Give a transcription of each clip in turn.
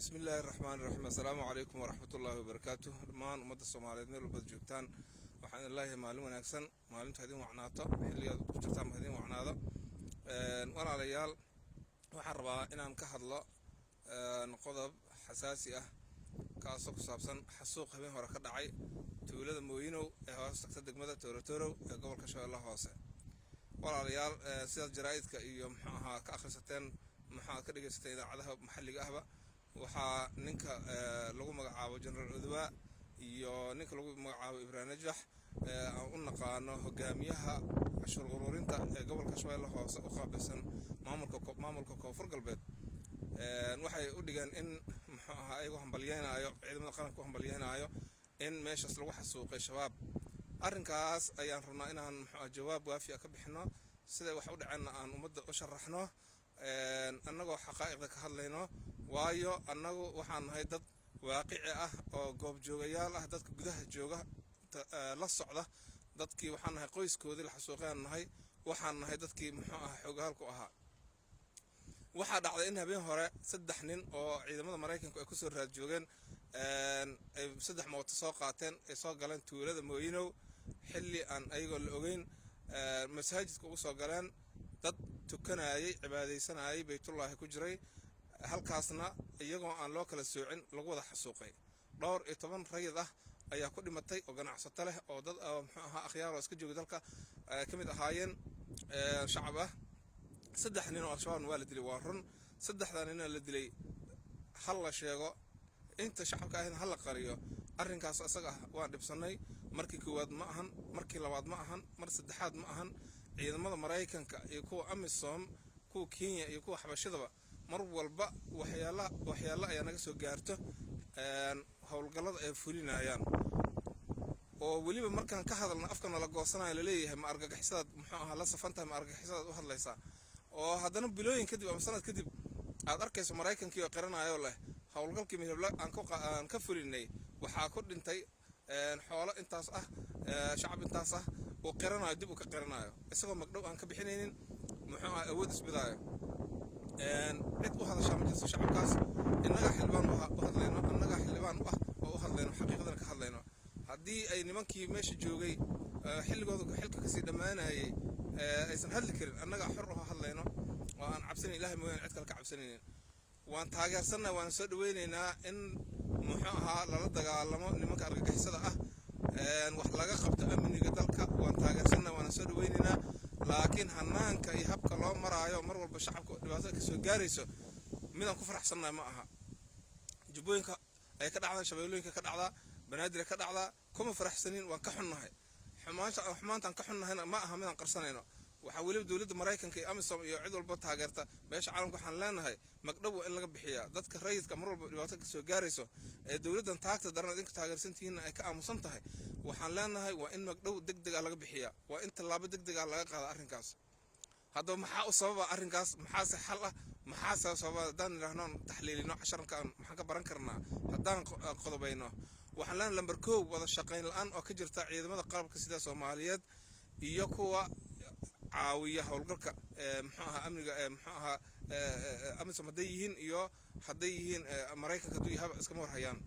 Bismi illaahi raxmaan raxiim. Assalaamu calaykum waraxmatullaahi wabarakaatu. Dhammaan ummadda Soomaaliyeed meel walbaad joogtaan, waxaan idin leeyahay maalin wanaagsan. Maalintu ha idin wacnaato, xilligaad ku jirtaan ha idin wacnaado. Walaalayaal, waxaan rabaa inaan ka hadlo qodob xasaasi ah, kaasoo ku saabsan xasuuq habeen hore ka dhacay tuulada Mooyinow ee hoos tagta degmada Toorotorow ee gobolka Shabeellaha Hoose. Walaalayaal, sidaad jaraa'idka iyo muxuu ahaa ka akhrisateen, maxaad ka dhegaysateen idaacadaha maxalliga ahba, waxaa ninka lagu magacaabo General Odawaa iyo ninka lagu magacaabo Ibraahim Najax, aan u naqaano hogaamiyaha cashuur ururinta ee gobolka Shabeelle Hoose u qaabilsan maamulka Koonfur Galbeed, waxay u dhigeen in muxuu ahaa ayagoo hambalyeynaayo ciidamada qaranka u hambalyeynaayo in meeshaas lagu xasuuqay Shabaab. Arrinkaas ayaan rabnaa inaan muxuu jawaab waafi ah ka bixino, siday wax u dhaceenna aan ummadda u sharaxno, annagoo xaqaa'iqda ka hadlayno, waayo annagu waxaan nahay dad waaqici ah oo goobjoogayaal ah, dadka gudaha jooga la socda. Dadkii waxaan nahay qoyskoodii la xasuuqayaan nahay, waxaan nahay dadkii muxuu ahaa xoogaalku ahaa. Waxaa dhacday in habeen hore saddex nin oo ciidamada Maraykanku ay kusoo raad joogeen ay saddex mooto soo qaateen, ay soo galeen tuulada Mooyinow xilli aan ayagoo la ogeyn, masaajidka ugu soo galeen dad tukanayay, cibaadaysanayay, baytullaahi ku jiray. Halkaasna iyagoo aan loo kala soocin lagu wada xasuuqay. Dhowr iyo toban rayid ah ayaa ku dhimatay oo ganacsato leh oo dad muxuu ahaa akhyaar oo iska jooga dalka ka mid ahaayeen, shacab ah. Saddex nin oo Al-Shabaabna waa la dilay, waa run. Saddexdaa nina la dilay hal la sheego, inta shacabka ahna ha la qariyo. Arrinkaas isaga ah waan dhibsannay. Markii koowaad ma ahan, markii labaad ma ahan, mar saddexaad ma ahan. Ciidamada Maraykanka iyo kuwa AMISOM, kuwa Kenya iyo kuwa Xabashidaba mar walba waxyaalo ayaa naga soo gaarto howlgallada ay fulinayaan, oo weliba markaan ka hadalna afkana la goosanayo, laleeyahay: "Ma argagixisadaad muxuu ahaa la safantahay? Ma argagixisadaad u hadlaysaa?" Oo haddana bilooyin kadib ama sanad kadib aad arkayso Maraykankii oo qiranayo leh: "Howlgalkii midable aan ka fulinay waxaa ku dhintay xoolo intaas ah, shacab intaas ah." Uu qiranayo, dib uu ka qiranayo, isagoo magdhow aan ka bixinaynin, muxuu aha awood isbidaayo. Cid u hadashaa ma jirto shacabkaas. Innagaa xildhibaan u hadlayno, annagaa xildhibaan u ah oo u hadlayno, xaqiiqadana ka hadlayno. Haddii ay nimankii meesha joogay xilligooda xilka kasii dhammaanayay aysan hadli karin, annagaa xor uho hadlayno oo aan cabsanayn, Ilahay mooyaane cid kale ka cabsanaynin. Waan taageersannahay, waan soo dhaweynaynaa in muxuu ahaa lala dagaalamo nimanka argagixisada ah, wax laga qabto amniga dalka. Waan taageersannahay, waana soo dhaweynaynaa, laakiin hanaanka iyo habka loo maraayo mar walba shacabka dhibaatada kasoo gaarayso midaan ku faraxsannahay ma aha. Jubbooyinka ay ka dhacdaa, Shabeellooyinka ka dhacdaa, Banaadir ka dhacdaa, kuma faraxsanin, waan ka xunnahay. Xumaantaan ka xunnahayna ma aha midaan qarsanayno. Waxaa weliba dowladda Maraykanka iyo AMISOM iyo cid walba taageerta beesha caalamka waxaan leenahay: magdhow waa in laga bixiyaa dadka rayidka mar walba dhibaato kasoo gaarayso ee dowladdan taagta daran idinka taageersantihiinna ay ka aamusan tahay. Waxaan leenahay waa in magdhow deg deg ah laga bixiyaa, waa in tallaabo deg deg ah laga qaada arrinkaas. Haddaba maxaa u sababa arrinkaas? Maxaase xal ah? Maxaase sababa? Haddaan idhaahno taxliilino casharka, maxaan ka baran karnaa? Haddaan qodobayno, waxaan leenahay: lamber 1, wada shaqayn la-aan oo ka jirta ciidamada qalabka sida Soomaaliyeed iyo kuwa caawiya howlgalka muxuu ahaa amniga, muxuu ahaa AMISOM hadday yihiin iyo hadday yihiin Maraykanka hadduu yahaba, iskama warhayaan.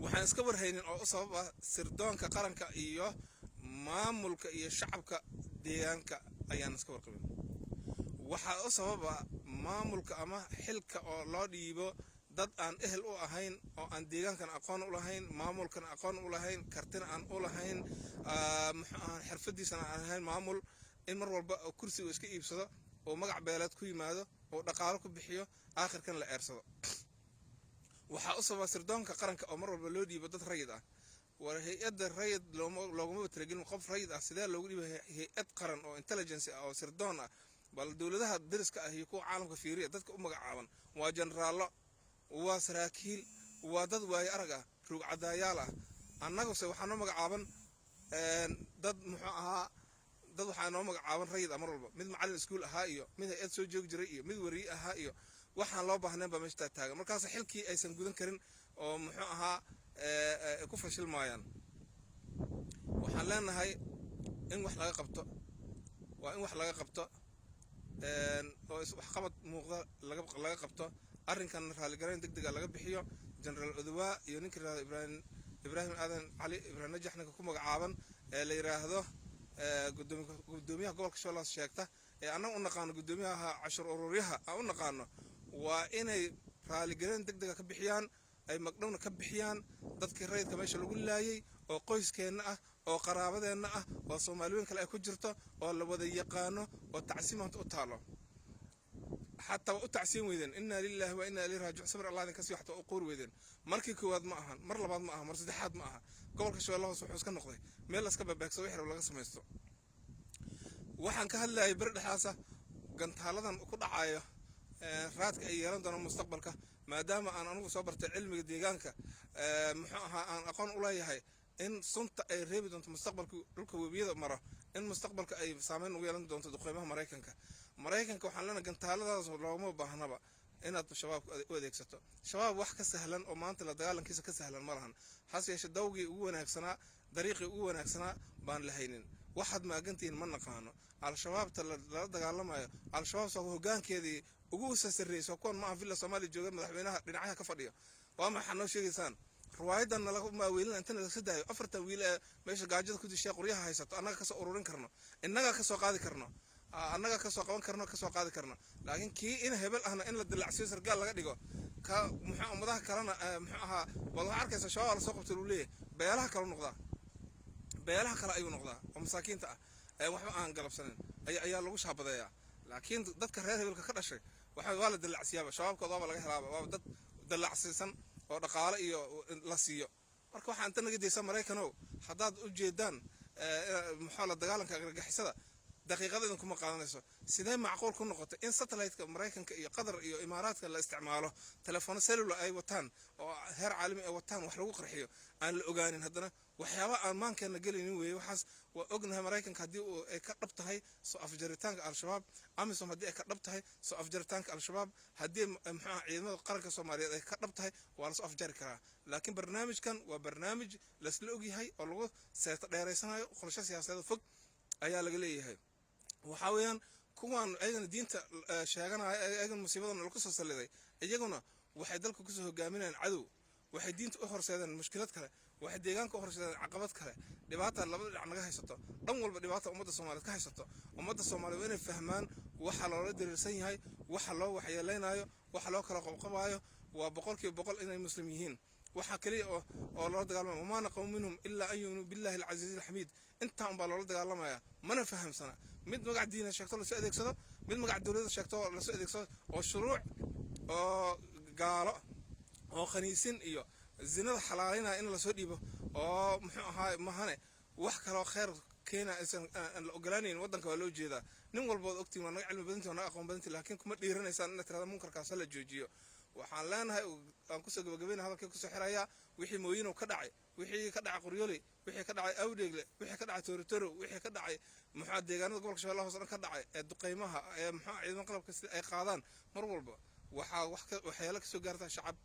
Waxaan iska warhaynin oo u sabab ah sirdoonka qaranka iyo maamulka iyo shacabka deegaanka ayaan iska warqabin. Waxaa u sababa maamulka ama xilka oo loo dhiibo dad aan ehel u ahayn, oo aan deegaankan aqoon u lahayn, maamulkan aqoon u lahayn, kartina aan u lahayn, muxuu ahaa xirfadiisana aan ahayn maamul, in mar walba kursi uu iska iibsado oo magac beeleed ku yimaado oo dhaqaalo ku bixiyo, aakhirkan la eersado. Waxaa u sababa sirdoonka qaranka oo mar walba loo dhiibo dad rayid ah. War hay-adda rayid looguma talagelin. Qof rayid ah sidee loogu dhiibo hay-ad qaran oo intelligence ah oo sirdoon ah? Bal dowladaha dariska ah iyo kuwa caalamka fiiriya. Dadka u magacaaban waa jenaraallo, waa saraakiil, waa dad waayo arag ah, ruug cadaayaal ah. Annaguse waxaa noo magacaaban dad muxuu ahaa dad waxaa noo magacaaban rayid ah mar walba, mid macallin iskuul ahaa iyo mid hay-ad soo joogi jiray iyo mid wariye ahaa iyo waxaan loo baahnayn baa meesha taagan. Markaas xilkii aysan gudan karin oo muxuu ahaa ku fashilmaayaan. Waxaan leenahay in wax laga qabto, waa in wax laga qabto oo waxqabad muuqda laga qabto. Arrinkan raalligarayn deg dega laga bixiyo. Generaal Odowaa iyo ninka yirahdo Ibraahim Aadan Cali, Ibraahim Najax ninka ku magacaaban ee la yiraahdo gudoomiyaha gobolka Shabeellaha sheegta, ee annaga u naqaano gudoomiyaha cashur ururyaha aan u naqaano, waa inay raaligelin deg dega ka bixiyaan, ay magdhowna ka bixiyaan dadkii rayidka meesha lagu laayay, oo qoyskeenna ah, oo qaraabadeenna ah, oo Soomaaliweyn kale ay ku jirto, oo la wada yaqaano, oo tacsiin maanta u taalo. Xataa waa u tacsiin weydeen. Inaa lillahi wa inaa ilayhi raajicuun, sabir Allah idin kasii. Xataa u quuri weydeen. Markii koowaad ma ahan, mar labaad ma aha, mar saddexaad ma aha. Gobolka Shabeellaha Hoose wuxuu iska noqday meel laska bebeegsado, wixii rab laga samaysto. Waxaan ka hadlayay beri dhexdaasa gantaaladan ku dhacayo raadka ay yeelan doonaan mustaqbalka, maadaama aan anugu soo bartay cilmiga deegaanka, muxuu ahaa, aan aqoon u leeyahay in sunta ay reebi doonto mustaqbalka dhulka webiyada maro, in mustaqbalka ay saameyn ugu yeelan doonto duqeymaha Maraykanka. Maraykanka waxaan leenahay, gantaaladaas loogama baahnaba inaad Shabaab u adeegsato. Shabaab wax ka sahlan oo maanta la dagaalankiisa ka sahlan ma lahan. Hase yeeshee dawgii ugu wanaagsanaa, dariiqii ugu wanaagsanaa baan la haynin. Waxaad maagantihiin ma naqaano. Al-Shabaabta lala dagaalamayo, Al-Shabaab soo hogaankeedii ugu sasareeyay kuwan maaha Villa Soomaaliya jooga, madaxweynaha dhinacyaha ka fadhiyo. Waa maxaa noo sheegaysaan riwaayadan nalaga maaweelina? Inta nalaga daayo 4-tan wiil ee meesha gaajada ku dishay, qoryaha haysato, annaga kasoo ururin karno, innaga kasoo qaadi karno, annaga kasoo qaban karno, kasoo qaadi karno. Laakiin kii in hebel ahna in la dilacsiyo, sargaal laga dhigo, ka muxuu ummadaha kalena, muxuu ahaa, bal waxaa arkaysa Shabaab lasoo qabtay uu leeyahay, beelaha kale noqdaa, beelaha kale ayuu noqdaa oo masaakiinta ah ee waxba aan galabsanin ayaa lagu shaabadeeyaa. Laakiin dadka reer hebelka ka dhashay waxa waa la dallacsiyaaba, shabaabkooda waaba laga helaaba, waaba dad dallacsiisan oo dhaqaale iyo la siiyo. Marka waxaa inta naga daysa, Maraykanow, haddaad u jeedaan muxuu la dagaalanka argagixisada, daqiiqada idinkuma qaadanayso. Sidee macquul ku noqotay in satellite-ka Maraykanka iyo Qatar iyo Imaaraadka la isticmaalo, telefono cellular ay wataan oo heer caalami ay wataan, wax lagu qarxiyo aan la ogaanin? Haddana waxyaaba aan maankeena gelaynin weeye waxaas. Waa ognahay Maraykanka haddii uu ay ka dhab tahay soo afjaritaanka Al-Shabaab, AMISOM haddii ay ka dhab tahay soo afjaritaanka Al-Shabaab, haddii muxuu aha ciidamada qaranka Soomaaliyeed ay ka dhab tahay, waa lasoo afjari karaa. Laakiin barnaamijkan waa barnaamij laisla ogyahay oo lagu seeto dheeraysanayo, qorshe siyaasadeed fog ayaa laga leeyahay. Waxaa weeyaan kuwan ayagana diinta sheeganaya, ayagana musiibadan lagu soo salliday, iyaguna waxay dalka kusoo hogaaminayaan cadow, waxay diinta u horseedeen mushkilad kale, waxay deegaanka u horseedeen caqabad kale. Dhibaata labada dhinac naga haysato, dhan walba dhibaata ummadda Soomaaliyeed ka haysato. Ummadda Soomaaliyeed waa inay fahmaan waxa loola diriirsan yahay, waxa loo waxyeeleynayo, waxa loo kala qobqobayo. Waa 100% inay Muslim yihiin waxaa keliya oo loola dagaalamaya. وما نقموا منهم إلا أن يؤمنوا بالله العزيز الحميد. Intaa unbaa loola dagaalamaya. Mana fahamsana. Mid magac diina sheegto lasoo adeegsado, mid magac dowladda sheegto lasoo adeegsado, oo shuruuc oo gaalo oo khaniisin iyo zinada xalaalinaya in lasoo dhiibo, oo muxuu ahaa mahane wax kaloo kheer keena aysan aan la ogolaanayn waddanka. Waa loo jeedaa, nin walba waad ogtiin, waa naga cilmi badanti, waa naga aqoon badanti, laakiin kuma dhiiranaysaan inaad tirahda munkarkaas ha la joojiyo. Waxaan leenahay, aan kusoo gabagabayna, hadalkii kusoo xirayaa, wixii Mooyinow ka dhacay, wixii ka dhacay Qoryooley, wixii ka dhacay Awdheegle, wixii ka dhacay Toritoro, wixii ka dhacay muxuu deegaanada gobolka Shabeellaha Hoose dhan ka dhacay, ee duqeymaha ee muxuu ciidamada qalabka sida ay qaadaan mar walba, waxaa wax ka waxyaalo kasoo gaartaa shacab.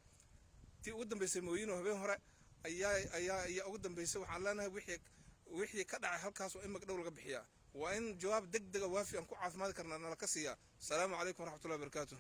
Tii ugu dambeysay Mooyinow habeen hore ayaa ugu dambeysay. Waxaan leenahay, wixii ka dhacay halkaas waa in magdhow laga bixiyaa, waa in jawaab deg dega waafi aan ku caafimaadi karnaa nala ka siiyaa. Asalaamu calaykum waraxmatullahi wabarakaatu.